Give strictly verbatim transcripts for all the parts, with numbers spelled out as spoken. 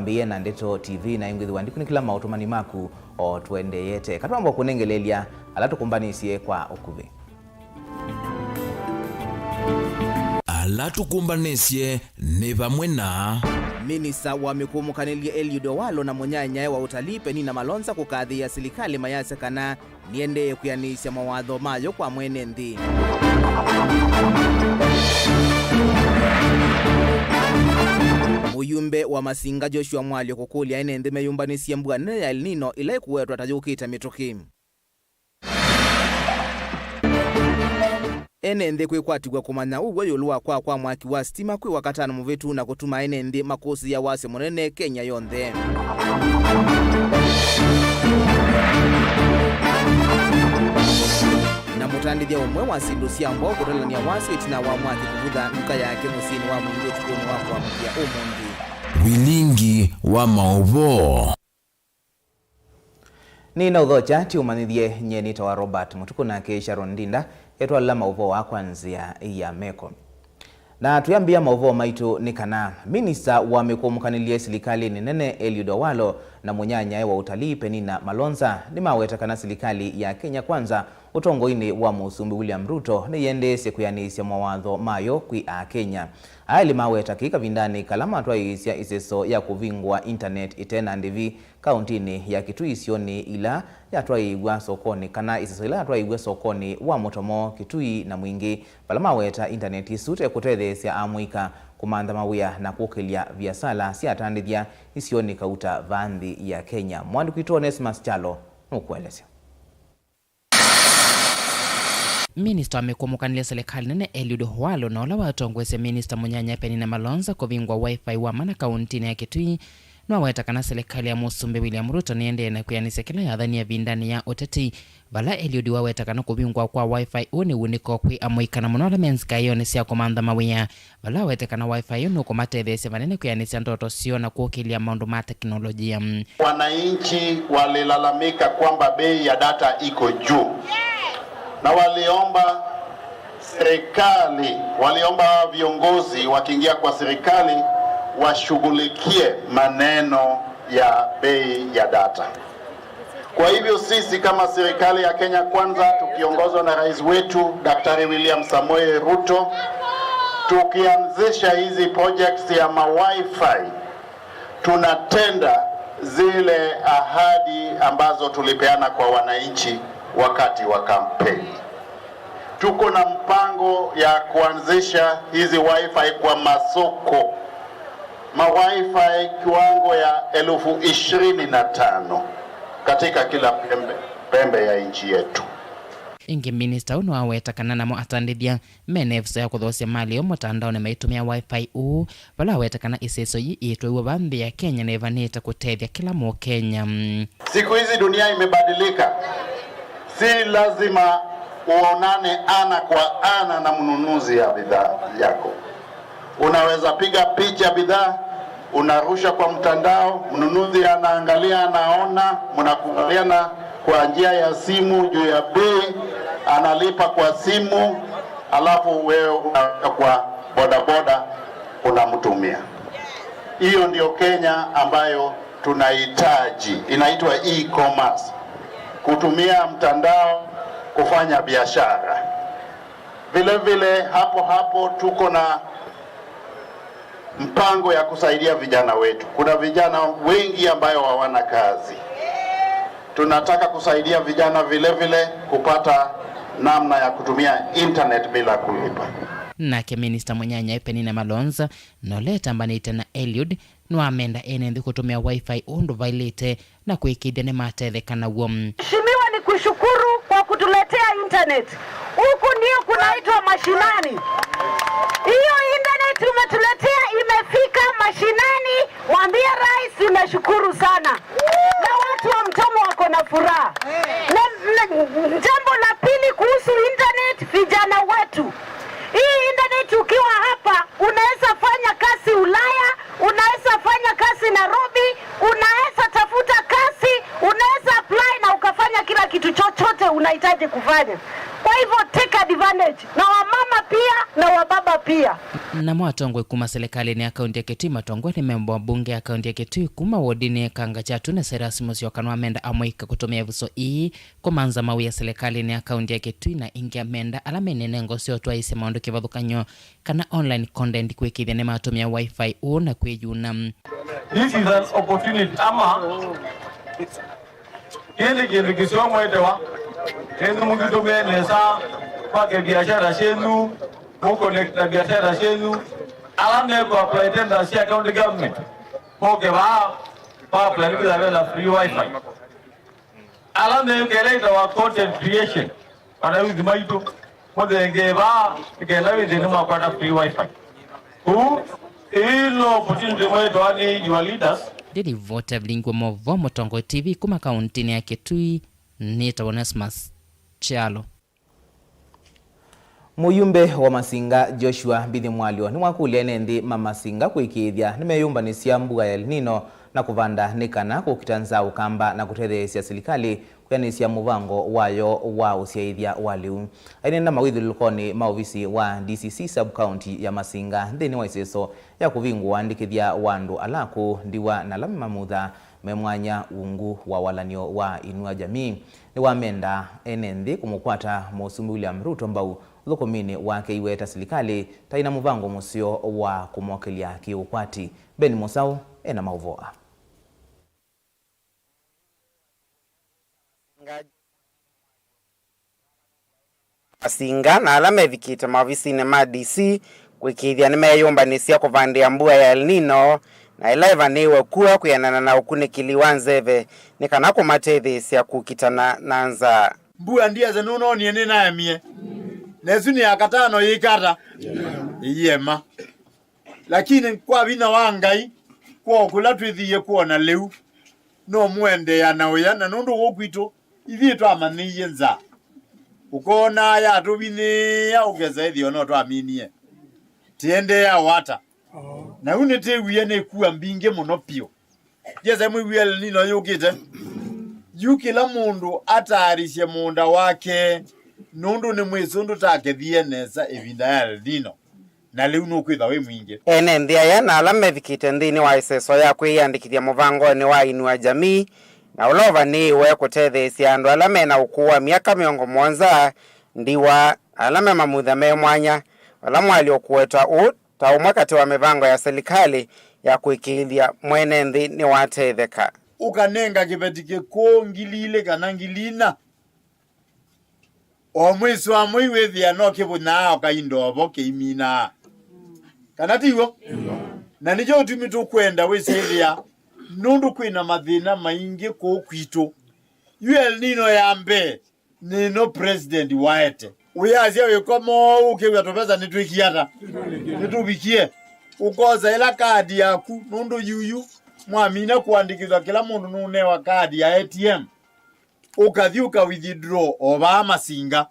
Twambĩĩe na Ndeto T V, na ĩngwĩthĩwa ndikũnĩkĩla maũtũmani maku o tũendeete. Katwamba kũnengeleelya ala tũkũmbanĩsye kwa ũkuvĩ. Ala tũkũmbanĩsye nĩ vamwe na Minista wa mĩkũmũkanĩlye Eliud Owalo na mũnyanyae wa ũtalii Penina Malonza kũkathĩĩa silikalĩ mayasya kana nĩendee kwĩanĩsya mawatho mayo kwa mwene nthĩ. Mũyumbe wa Masinga Joshua Mwalyo kũkũlya ene nthĩ meyũmbanĩsye mbua nene ya El Nino ĩla ĩkũwetwa ta yũkĩte mĩtũkĩ. Ene nthĩ kwĩkwatĩw'a kũmanya ũw'o ĩũlũ wa kwaa kwa mwaki wa sitima kwĩ Wakatano mũvĩtu na kũtuma ene nthĩ makũsĩĩa wasyo mũnene Kenya yonthe. Na mũtandĩthya ũmwe wa syĩndũ sya mbwaũ kũtalany'a wasyo ĩtina wa mwaki kũvutha nduka yake mũsyĩnĩ wa Mwingĩ ũtukũnĩ wa kũamũkĩa ũmũnthĩ. Vilingi wa maũvoo. Nĩnaũthokya tũũmanyĩthye, nyie nĩtawa Robert Mũtukũ, nake Sharon Ndinda etwalĩla maũvoo aa kwa nzĩa ya meko. Na twĩambĩĩa maũvoo maitũ nĩ kana minista wa mĩkũmũkanĩlye silikalĩnĩ nene Eliud Owalo na mũnyanyae wa ũtalii Penina Malonza nĩmaweta kana silikalĩ ya Kenya Kwanza ũtongoinĩ wa Mũsumbĩ William Ruto nĩyendeesye kwĩanĩsya mawatho mayo kwĩ Akenya. Aa elĩ maweta kĩĩ kavindanĩ kala matwaĩĩsya ĩseso ya kũvingũa intaneti ĩte na ndĩvi kaũntinĩ ya Kitui isionĩ ila yatwaĩĩw'a sokonĩ, kana ĩseso ĩla yatwaĩĩw'e sokonĩ wa Mũtomo, Kitui na Mwingĩ, vala maweta intaneti ĩsu te kũtetheesya amũika kũmantha mawĩa na kũkĩlya viasala sya atandĩthya isionĩ kauta va nthĩ ya Kenya. Mwandĩki witũ Onesmus Kyalo nũkũelesya. Minista wa mĩkũmũkanĩlye silikalĩ nene Eliud Owalo na ũla watongoesye minista mũnyanya Penina Malonza kũvingũa Wi-Fi wa mana kaũntinĩ ya Kitui nĩwaweta kana silikalĩ ya Mũsumbĩ William Ruto nĩendee na kwĩanĩsya kĩla yathanie ĩvindanĩ ya ũteti, vala Eliud waweta kana kũvingũa kwa Wi-Fi ũũ nĩ wunĩko kwĩ amũika na mũno ala me nzikaĩonĩ sya kũmantha mawĩa. Vala awete kana Wi-Fi ĩyo nũkũmatetheesya vanene kwĩanĩsya ndoto syoo na kũkĩlya maũndũ ma teknolojia. Wananchi walilalamika kwamba bei ya data iko juu, na waliomba serikali, waliomba hawa viongozi wakiingia kwa serikali washughulikie maneno ya bei ya data. Kwa hivyo sisi kama serikali ya Kenya Kwanza tukiongozwa na rais wetu Daktari William Samoei Ruto, tukianzisha hizi projects ya ma Wi-Fi, tunatenda zile ahadi ambazo tulipeana kwa wananchi wakati wa kampeni. Tuko na mpango ya kuanzisha hizi Wi-Fi kwa masoko, ma Wi-Fi kiwango ya elfu ishirini na tano katika kila pembe, pembe ya nchi yetu. Ĩngĩ, minista ũũ nĩwaweta kana namo atandĩthya mena ĩvuso ya kũthoosya mali yoo mũtandaonĩ maitũmĩa Wi-Fi ũũ, vala aweta kana ĩseso yĩĩ yĩtwaiwe vaa nthĩ ya Kenya nĩvanĩte kũtethya kĩla Mũkenya. Siku hizi dunia imebadilika. Si lazima uonane ana kwa ana na mnunuzi ya bidhaa yako. Unaweza piga picha bidhaa, unarusha kwa mtandao, mnunuzi anaangalia, anaona, mnakubaliana kwa njia ya simu juu ya bei, analipa kwa simu, alafu wewe unaweka kwa bodaboda, unamtumia. Hiyo ndio Kenya ambayo tunahitaji, inaitwa e-commerce, kutumia mtandao kufanya biashara. Vile vile, hapo hapo tuko na mpango ya kusaidia vijana wetu. Kuna vijana wengi ambayo hawana kazi. Tunataka kusaidia vijana vile vile kupata namna ya kutumia internet bila kulipa. Nake minista mũnyanya Penina Malonza, na ũla etambanĩte na Eliud, nĩwamenda ene nthĩ kũtũmĩa Wi-Fi ũndũ vaĩlĩte na kũĩkĩĩthya nĩmatetheka naw'o. Mheshimiwa, ni kushukuru kwa kutuletea internet. Huku ndio kunaitwa mashinani. Hiyo internet umetuletea imefika mashinani. Mwambie rais, nimeshukuru sana. Na watu wa Mtomo wako na furaha. Na, na jambo la pili kuhusu internet, vijana wetu. Hii internet ukiwa hapa, unaweza fanya kazi Ulaya, unaweza fanya kazi Nairobi, unaweza tafuta kazi, unaweza apply na ukafanya kila kitu chochote unahitaji kufanya. Kwa hivyo, take Advantage na wamama pia na wababa pia. Namo atongoi kuma silikalĩnĩ ya kaunti ya Kitui matongwe nĩ memba wa mbunge ya kaunti ya Kitui kuma wodinĩ Kangachatu na Cyrus Musyoka nĩwamenda amũika kũtũmĩa ĩvuso ii kũmanza mawĩa silikalĩnĩ ya kaunti ya Kitui na ĩngĩ amenda ala mene nengo sya ũtwaĩĩsya maũndũ kĩvathũkany'o kana online content kwĩkĩĩthya nĩmatũmĩa Wi-Fi ũũ na kwĩyuna. This is an opportunity ama kĩĩ nĩ kĩndũ kĩseo mwetewa. Ĩndĩ mũkĩtũmĩe nesa kwake biashara syenyu, mũconnect na biashara syenyu. Ala mekwa apply tenders sya county government moke vaa ma apply nĩkwĩthĩwa ve na free Wi-Fi. Ala mekeleita wa content creation, ana youth maitũ, mũthengee vaa nĩkenda wĩthĩe nĩmwakwata free Wi-Fi. Kũu ĩĩ no opportunity mwetewa nĩ your leaders. Ndĩlivoti ya vilingi wa maũvoo Mũtongoi T V kuma kauntinĩ ya Kitui, nĩtawa Onesmus Kyalo. Mũyumbe wa Masinga Joshua Mbithi Mwalyo nĩwakũlya ene nthĩ ma Masinga kũĩkĩĩthya nĩmeyũmbanĩsya mbua ya El Nino na kũvanda nĩ kana kũkita nza ũkamba na kũtetheesya silikalĩ kwĩanĩsya mũvango wayo wa ũsyaĩthya wa lĩu. Aineena mawĩthyũlũlũkonĩ ma ovisi wa D C C sub-county ya Masinga nthĩnĩ wa ĩseso ya kũvingũa ũandĩkĩthya wa andũ ala akũũ, ndiwa na ala mamutha me mwanya ungu wa walany'o wa Inua Jamii, nĩwamenda ene nthĩ kũmũkwata Mũsumbĩ William Ruto mbau ũthũkũminĩ wake iweta silikalĩ ta ĩna mũvango mũseo wa kũmokelya kĩũkwati. Ben Mũsaũ ena maũvoo aa. Asinga na ala mevikĩte maovisinĩ ma D C kũĩkĩĩthya nĩmeyũmbanĩsya kũvandĩa mbua ya El Nino na ĩla ĩvanĩĩwe kw'a kwĩanana na ũkunĩkĩli wa nzeve nĩ kana kũmatetheesya kũkitana na nzaa. Mbua ndiasya nũnoonie nĩnaemie, na ĩsu nĩ ya katano yĩkata ĩyĩema. Lakini kwa vinya wa Ngai, kwoo kũla twĩthĩie kwona lĩu, no mũendeea na ũya, na nũndũ ũũ kwitũ, ithyĩ twamanyĩie nzaa. Ũkoonaa yatũvinyĩĩa, ũkesa ĩthĩo no twaminie. Tĩendeea o ata? Na yu nĩtĩwie nĩ kua mbingĩ mũno vyũ. Ndiesa mwĩw'ĩe El Nino yũkĩte. Yu kĩla mũndũ ataarisye mũũnda wake, nũndũ nĩmwĩsĩ ũndũ ũtakethie nesa ĩvinda ya El Nino, na lĩu nũkwĩthwa wĩ mwingĩ. Ene nthĩ aya na ala mevikĩte nthĩnĩ wa ĩseso ya kwĩyĩandĩkĩthya mũvangonĩ wa Inua Jamii, na ũla ũvanĩĩwe kũtetheesya andũ ala me na ũkũũ wa myaka mĩongo mũonza, ndiwa, ala me mamutha me mwanya, vala mwalyo ũkũwetwa ũũ ta ũmwe katĩ wa mĩvango ya silikalĩ ya kũĩkĩĩthya mwene nthĩ nĩwatetheka. Ũkanenga kĩveti kĩkũũ ngili ilĩ kana ngili ina, o mwĩsĩ wa mwei wĩthĩa no kĩvũnyaa o kainda o vo kĩiminaa. Kana ti w'o? Na nĩkyo ũtumi tũkwenda wĩsĩthĩa, nũndũ kwĩ na mathĩna maingĩ kũũ kwitũ. Yu El Nino ya mbee, nĩ ĩno president waete. Wĩasya wĩkoma ũkĩw'a tũvesa nĩtwĩkie ata? Nĩtũvikie. Ũkosa ĩla kaadi yaku, nũndũ yuyu mwamina kũandĩkĩthwa kĩla mũndũ nũnewa kaadi ya A T M. Ũkathi ũka withdraw o vaa Masinga.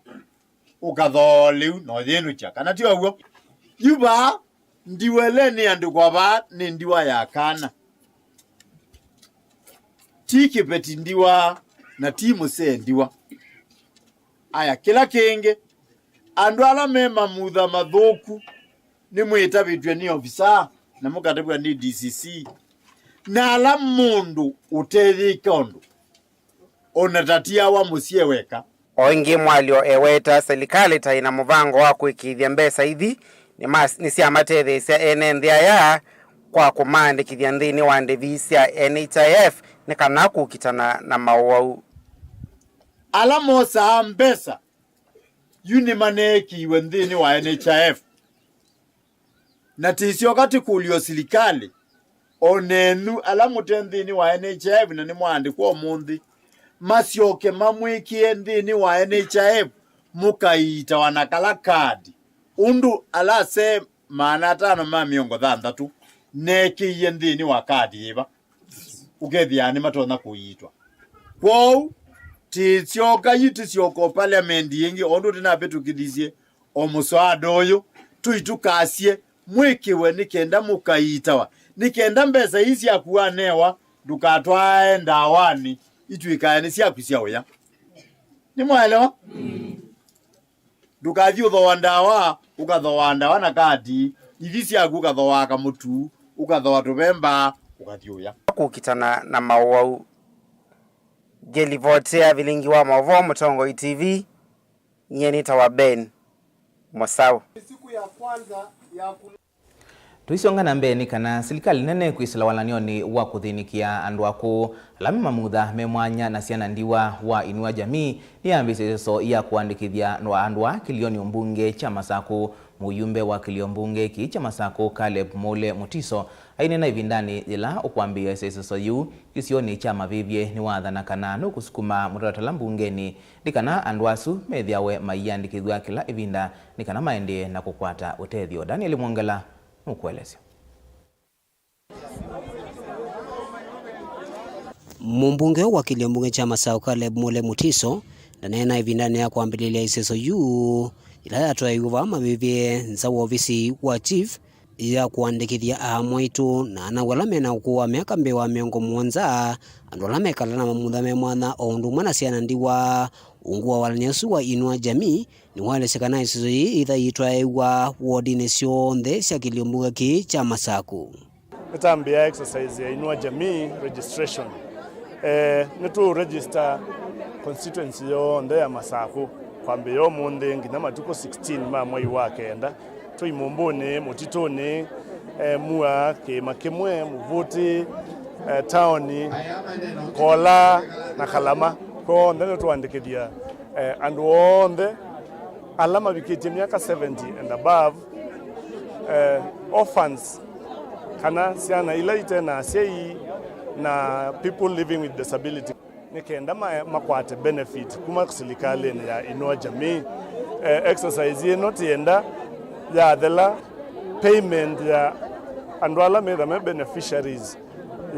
Ũkathoo lĩu na ũyĩnũkya. Kana ti o w'o? Yu vaa ndiwa ĩla nĩandĩkwa vaa nĩ ndiwa ya kana. Ti kĩveti ndiwa, na ti mũsee ndiwa. Aya, kĩla kĩngĩ, andũ ala me mamutha mathũku nĩmwĩtavĩtw'e nĩ ovisaa na mũkatavw'a nĩ D C C. Na ala mũndũ ũteyĩka ũndũ, o na tatiawa mũsyĩ weka. O ĩngĩ mwalyo eweta silikalĩ ta ĩna mũvango wa kũĩkĩĩthya mbesa ithi nĩma- nĩsyamatetheesya ene nthĩ aya kwa kũmaandĩkĩthya nthĩnĩ wa ndĩvi sya N H I F nĩ kana kũkitana na maũwau. Ala mosaa mbesa yu nĩmaneekĩiwe nthĩnĩ wa N H I F. Na tĩsyoka tĩkũlyo silikalĩ, o nenyu ala mũte nthĩnĩ wa N H I F na nĩmwaandĩkwa ũmũnthĩ, masyoke mamwĩkĩe nthĩnĩ wa N H I F mũkaiitawa na kala kaadi, ũndũ ala asee maana atano ma mĩongo thanthatũ neekĩie nthĩnĩ wa kaadi yĩva, ũkethĩa nĩmatonya kũiitwa. Kwoou, tĩsyoka yu tĩsyoka o parliament ĩngĩ, o ũndũ tũnavĩtũkĩthisye o mũswada ũyũ, tũitũkasye mwĩkĩwe nĩ kenda mũkaiitawa, nĩ kenda mbesa ii syaku wanewa ndũkatwae ndawanĩ itw'ĩkae nĩ syaku sya ũya. Nĩmwaelewa? Ndũkathi ũthoa ndawa, ũkathoa ndawa na kati, ithi syaku ũkathoa kamũtu, ũkathoa tũvemba, ũkathi ũya. Kũkitana na maũwau. Ngĩlivotea vilingi wa maũvoo Mũtongoi T V, nyie nĩtawa Ben Mosau. Tũisonga na mbee nĩ kana silikalĩ nene kwĩsĩla walany'onĩ wa kũthĩnĩkĩa andũ akũũ, ala me mamutha, me mwanya na syana ndiwa wa Inua Jamii nĩyambĩĩsye ĩseso ya kũandĩkĩthya andũ aa kĩlĩonĩ mbunge kya Masakũ. Mũyumbe wa kĩlĩo mbunge kĩĩ kya Masakũ, Caleb Mule Mutiso, aineena ĩvindanĩ yĩla ũkwambĩĩa ĩseso yĩu kĩsionĩ kya Mavĩvyĩ, nĩwathana kana nũkũsukuma mũtalatala mbungenĩ nĩ kana andũ asu methĩawe maiandĩkĩthw'a kĩla ĩvinda nĩ kana maendee na kũkwata ũtethyo. Daniel Mwongela nũkũelesya. Mũmbunge wa kĩlĩo mbunge kya Masakũ, Caleb Mule Mutiso, ndaneena ĩvindanĩ ya kwambĩlĩlya ĩseso yu, yĩla yatwaĩiwe vaa Mavĩvyĩ, nza wa ovisi wa chief, ya kũandĩkĩthya aamwaitũ na ana ala me na ũkũũ wa myaka mbee wa mĩongo mũonza, andũ ala mekalaa na mamutha me mwanya, o ũndũ ũmwe na syana ndiwa. Ungu wa walany'a ũsu wa Inua Jamii, nĩwaelesya kana ĩseso yĩĩ yĩthaĩtwaĩwa wodinĩ syonthe sya kĩlĩo mbunge kĩĩ kya Masakũ. Nĩtambĩĩa exercise ya Inua Jamii registration. Eh, nĩtũ register constituency yonthe ya Masakũ kwambĩĩa ũmũnthĩ nginya matukũ sixteen ma mwei wa kenda. Twĩ Mũmbũnĩ, Mũtitũnĩ, eh, Mua, Kĩĩma Kĩmwe, Mũvũtĩ, eh, Taoni, Kola na Kalama. Kwonthe nĩtũandĩkĩthya, eh, andũ onthe ala mavikĩtye myaka seventy and above, eh, orphans, kana syana ila ite na asyai, na people living with disability, nĩ kenda ma-, makwate benefit kuma silikalĩnĩ ya Inua Jamii. Eh, exercise ĩno tĩenda yathela, payment ya andũ ala metha me beneficiaries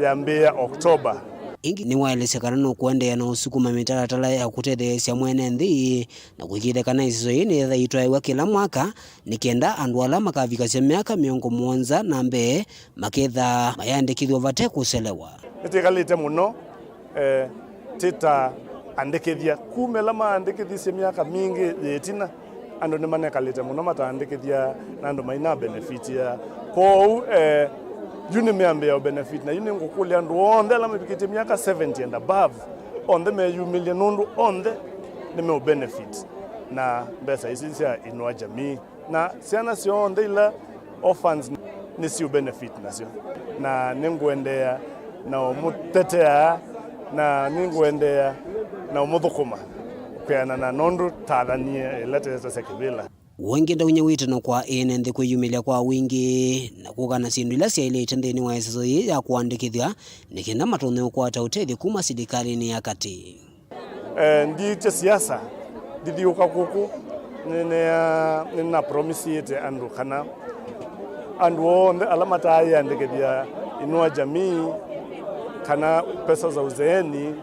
yambĩĩa October. Ĩngĩ nĩwaelesya kana nũkũendeea na ũsukuma mĩtalatala ya kũtetheesya mwene nthĩ na kũĩkĩĩthya kana ĩseso yĩĩ nĩyĩthaĩtwaĩwa kĩla mwaka, nĩ kenda andũ ala makavikasya myaka mĩongo mũonza na mbee makethaa mayandĩkĩthw'a vate kũselewa. Nĩtwĩkalĩte mũno, eh, tĩtaandĩkĩthya. Kuma ĩla maandĩkĩthisye myaka mingĩ yĩ ĩtina, andũ nĩmanekalĩte mũno mataandĩkĩthya na andũ maina benefit ya. Kwoou, eh, yu nĩmeambĩĩa benefit, na yu nĩngũkũlya andũ onthe ala mavikĩtye myaka seventy and above, onthe meyumĩlye, nũndũ onthe nĩmeũ benefit na mbesa isu sya Inua Jamii. Na syana syonthe ila orphans nĩsiũ benefit nasyo. Na nĩngũendeea na ũmũtetea, na nĩngũendeea na ũmũthũkũma kwĩanana nũndũ tathanie ĩla tetetasya kĩvĩla. Ũngĩ ndauny'a wĩtano kwa ene nthĩ kwĩyumĩlya kwa wingĩ na kũka na syĩndũ ila syaĩlĩte nthĩnĩ wa ĩseso yĩĩ ya kũandĩkĩthya nĩ kenda matonye ũkwata ũtethyo kuma silikalĩnĩ ya katĩ. Eh, ndiĩtye siasa, ndithiũka kũkũ, nĩnea-, nĩnapromisĩte andũ kana andũ onthe ala mataaĩandĩkĩthya Inua Jamii kana pesa za uzeeni,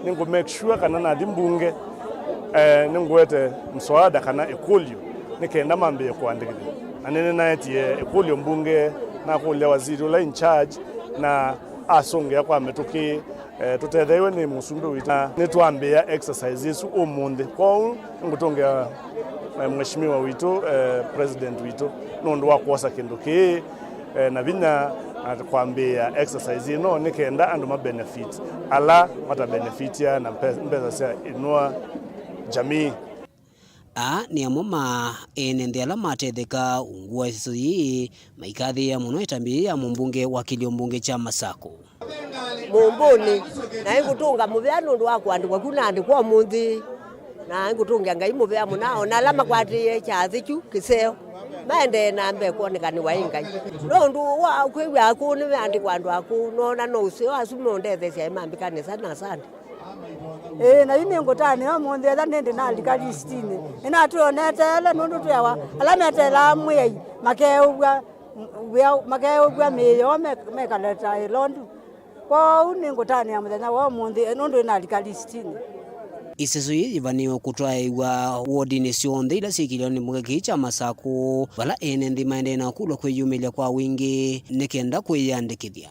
nĩngũ make sure kana nathi mbunge, eh, nĩngũete mswada kana ĩkũlyo nĩ kenda mambĩĩe kũandĩkĩthya. Na nĩnĩnaetie ĩkũlyo mbunge, nakũlya waziri ũla in charge, na asũngĩa kwa mĩtũkĩ. Eh, tũtetheeiwe nĩ mũsumbĩ witũ. Na nĩtwambĩĩa exercise ĩsu ũmũnthĩ. Kwoou nĩngũtũngĩa, eh, mheshimiwa witũ, eh, president witũ, nũndũ wa kwosa kĩndũ kĩĩ, eh, na vinya na kwambĩĩa exercise ĩno nĩ kenda andũ ma benefit ala mata benefitia na mpe-, mbesa sya Inua Jamii. Aa nĩ amwe ma ene nthĩ ala matetheka ungu wa ĩseso yĩĩ, maikathĩĩa mũno ĩtambya yĩĩ ya mũmbunge wa kĩlĩo mbunge kya Masakũ. Mũmbũnĩ, na ĩngũtũnga mũvea nũndũ wa kũandĩkwa ku naandĩkwa ũmũnthĩ, na ĩngũtũngĩa Ngai mũvea mũna, o na ala makwatĩĩe kyathĩ kyu kĩseo, maendee na mbee kwoneka nĩ waĩ Ngai. Nũndũ wa kwĩw'a akũũ nĩmeandĩkwa andũ akũũ, noona no ũseo asu meũndetheesya ĩmambĩka nesa na asante. Ĩĩ, na yu nĩngũtanĩa ũmũnthĩ, ethwa nĩndĩ nalika listinĩ. Nĩnatwĩe neteele, nũndũ twĩawa ala meteelaa Mwĩai makeũvw'a wĩa, makeũvw'a mĩĩ yoo me-, mekaleta ĩlondu. Kwoou nĩngũtanĩa mũthenya wa ũmũnthĩ, nũndũ nĩnalika listinĩ. Ĩseso yĩĩ yĩvanĩĩwe kũtwaĩwa wodinĩ syonthe ila syĩ kĩlĩonĩ mbunge kĩĩ kya Masakũ, vala ene nthĩ maendee na kũlwa kwĩyumĩlya kwa wingĩ nĩ kenda kwĩyĩandĩkĩthya.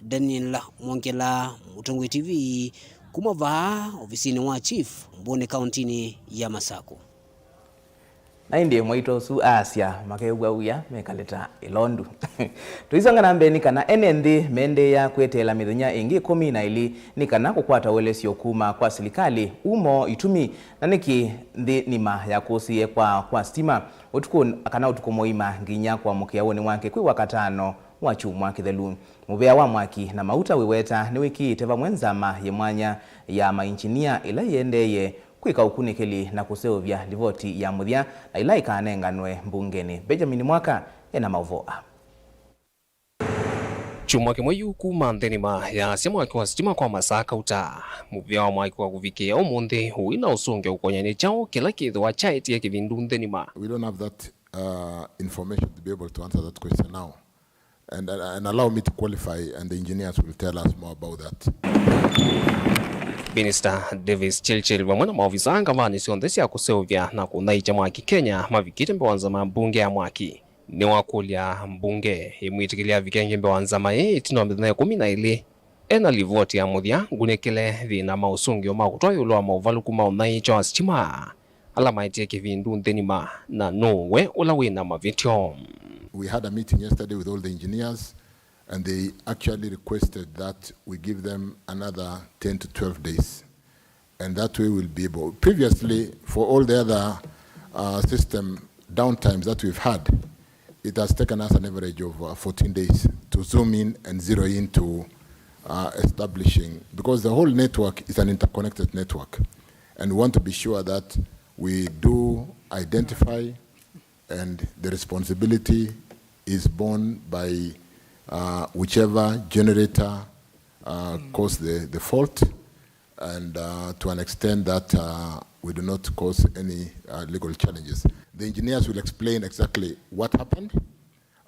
Daniel Mwongela, Mũtongoi T V, Kuma vaa ovisinĩ wa chief Mbũnĩ kauntinĩ ya Masaku. Na ĩndĩ mwaitũ ũsu aasya makew'a wia mekale ta ĩlondu. Tũisonga na mbee nĩ kana ene nthĩ meendeea kwĩeteela mĩthenya ĩngĩ ĩkũmi na ĩlĩ nĩ kana kũkwata ũelesyo kuma kwa silikalĩ ũmo itumi na nĩkĩ nthĩ nima yakũsĩe kwa kwa sitima ũtukũ kana ũtukũ mũima nginya kũamũkĩa woni wake kwĩ Wakatano wa kyumwa kĩthelu. Mũvĩa wa mwaki na mauta wĩweta nĩwĩkĩĩte vamwe nzama yĩ mwanya ya mainjinia ĩla yĩendeeye kwĩka ũkunĩkĩli na kũseũvya livoti ya mũthya na ila ikanenganwe mbungenĩ. Benjamin Mwaka ena maũvoo aa. Kyumwa kĩmwe yu kuma nthĩ nima yaasya mwaki wa sitima kwa masaa kauta, mũvĩa wa mwaki wa kũvikĩĩa ũmũnthĩ ũi na ũsũngĩo ũkonyanĩ kyaũ kĩla kĩthĩwa kyaetie kĩvindu nthĩ nima. We don't have that, uh, information to be able to answer that question now. And, and, and allow me to qualify, and the engineers will tell us more about that. Minister Davis Chilchil vamwe na maovisa ngavanĩ syonthe sya kũseũvya na kũthaitya mwaki Kenya mavikĩte mbee wa nzama mbunge ya mwaki. Nĩwakũlya mbunge ĩmwĩtĩkĩlya avikenge mbee wa nzama ĩĩ ĩtina wa mĩthenya ĩkũmi na ĩlĩ ena livoti ya mũthya ngunĩkĩle thĩna ma ũsũngĩo ma kũtwaa ĩũlũ wa maũvalũku ma ũthaĩĩkyo wa sitima ala maetie kĩvindu nthĩ nima, na nũũ we ũla wĩ na mavĩtyo. We had a meeting yesterday with all the engineers, and they actually requested that we give them another ten to twelve days. And that way we'll be able. Previously, for all the other, uh, system downtimes that we've had, it has taken us an average of, uh, fourteen days to zoom in and zero into, uh, establishing, because the whole network is an interconnected network. And we want to be sure that we do identify, and the responsibility is borne by, uh, whichever generator, uh, caused the, the fault, and, uh, to an extent that, uh, we do not cause any, uh, legal challenges. The engineers will explain exactly what happened,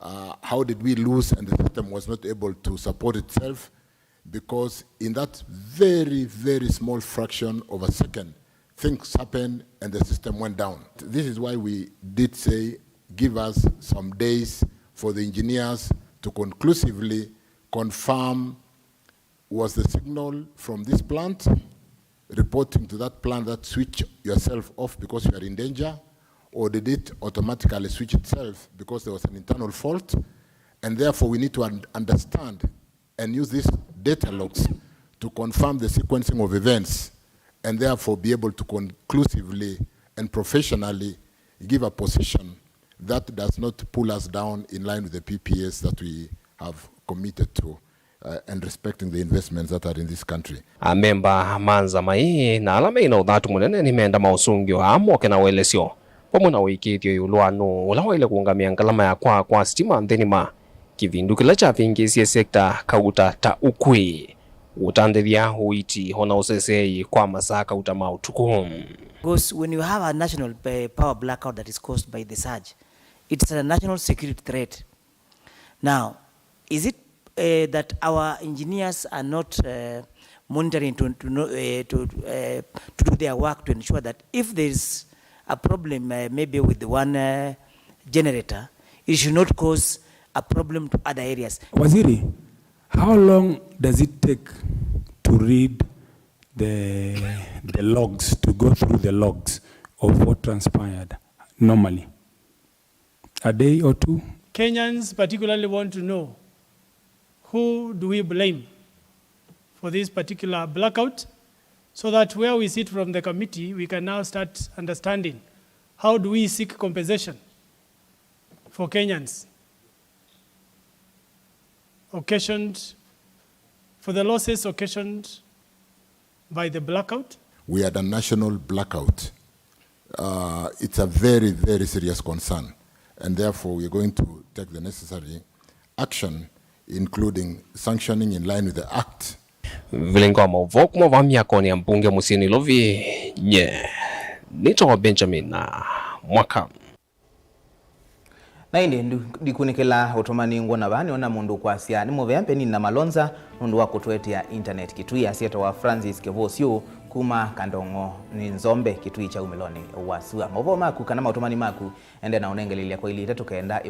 uh, how did we lose and the system was not able to support itself, because in that very, very small fraction of a second, things happened and the system went down. This is why we did say, give us some days for the engineers to conclusively confirm, was the signal from this plant reporting to that plant that switch yourself off because you are in danger, or did it automatically switch itself because there was an internal fault? And therefore we need to un-, understand and use these data logs to confirm the sequencing of events and therefore be able to conclusively and professionally give a position that does not pull us down in line with the P P As that we have committed to, uh, and respecting the investments that are in this country. Amemba ma nzama ĩĩ na ala meĩ na ũthatu mũnene nĩmenda maũsũngĩo aa moke na ũelesyo vamwe na ũĩkĩĩthyo ĩũlũ wa nũũ ũla waĩle kũũngamĩa ngalama ya kwaa kwa sitima nthĩ nima, kĩvindu kĩla kyavĩngĩĩsye sekta kauta ta ũkw'ĩ, ũtandĩthya, ũiiti, o na ũseseei kwa masaa kauta ma ũtukũ. Because when you have a national, eh, power blackout that is caused by the surge, it's a national security threat. Now, is it, eh, that our engineers are not, eh, monitoring to, to know, eh, to, eh, to do their work to ensure that if there is a problem, eh, maybe with the one, eh, generator, it should not cause a problem to other areas? Waziri, how long does it take to read the, the logs, to go through the logs of what transpired normally? A day or two? Kenyans particularly want to know, who do we blame for this particular blackout, so that where we sit from the committee, we can now start understanding how do we seek compensation for Kenyans occasioned, for the losses occasioned by the blackout. We had a national blackout. Uh, it's a very, very serious concern, and therefore we are going to take the necessary action, including sanctioning in line with the Act. Vilingi wa maũvoo kuma vaa myakonĩ ya mbunge mũsyĩ Nairobi, nye nĩtawa Benjamin Mwaka. Na ĩndĩ ndu-, ndikunĩkĩla ũtũmani ngwona vaa nĩona mũndũ ũkwasya nĩ mũvea Penina Malonza nũndũ wa kũtũetea internet. Kitui asyetawa Francis Kĩvũsyũ kuma Kandong'o nĩ Nzombe, Kitui kya umĩlonĩ wa sua. Maũvoo maku kana maũtũmani maku ende na ũnengelelya kwa ili itatũ kenda